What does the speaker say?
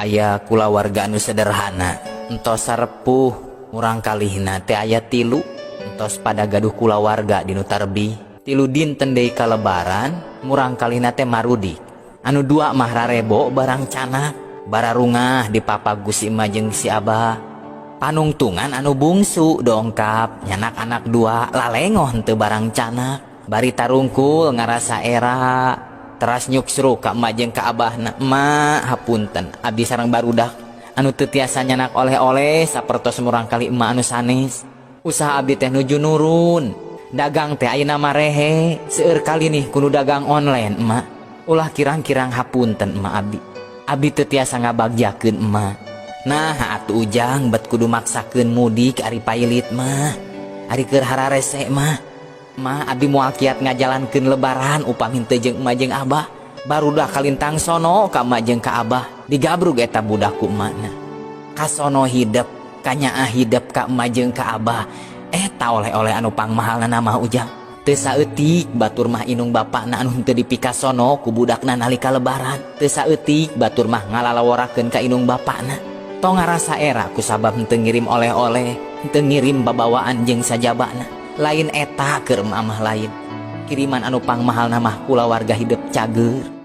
Aya kulawarga anu sederhana entos sarepuh murangkalihna teh aya tilu entos pada gaduh kulawarga di nu tarbih 3 dinten deui ka lebaran murangkalihna teh marudik anu dua mah rarebo barang canak bararungah dipapag ku si emak jeung si abah panungtungan anu bungsu dongkap nyanak anak dua lalengoh henteu barang canak bari tarungkul ngarasa era teras nyuksru ka emak jeung ka abahna emak hapunten abdi sareng barudak anu teu tiasa nyanak oleh-oleh sapertos murangkalih emak anu sanes usaha abdi teh nuju nurun dagang teh ayeuna mah rehe seueur kali nih kudu dagang online emak ulah kirang-kirang hapunten emak abdi abdi teu tiasa ngabagjakeun emak nah atuh ujang bet kudu maksakeun mudik ari pailit mah ari keur hararese mah mah abdi moal kiat ngajalankeun lebaran upami teu jeung emak jeung abah barudak kalintang sono ka emak jeung ka abah digabrug eta budak ku emakna kasono hidep kanyaah hidep ka emak jeung ka abah eta oleh-oleh anu pangmahalna mah ujang teu saeutik batur mah inung bapakna anu henteu dipikasono ku budakna nalika lebaran teu saeutik batur mah ngalalaworakeun ka inung bapakna tong ngarasa era ku sabab henteu ngirim oleh-oleh henteu ngirim babawaan jeung sajabana lain eta keur emak mah lain kiriman anu pangmahalna mah kulawarga hidep cager.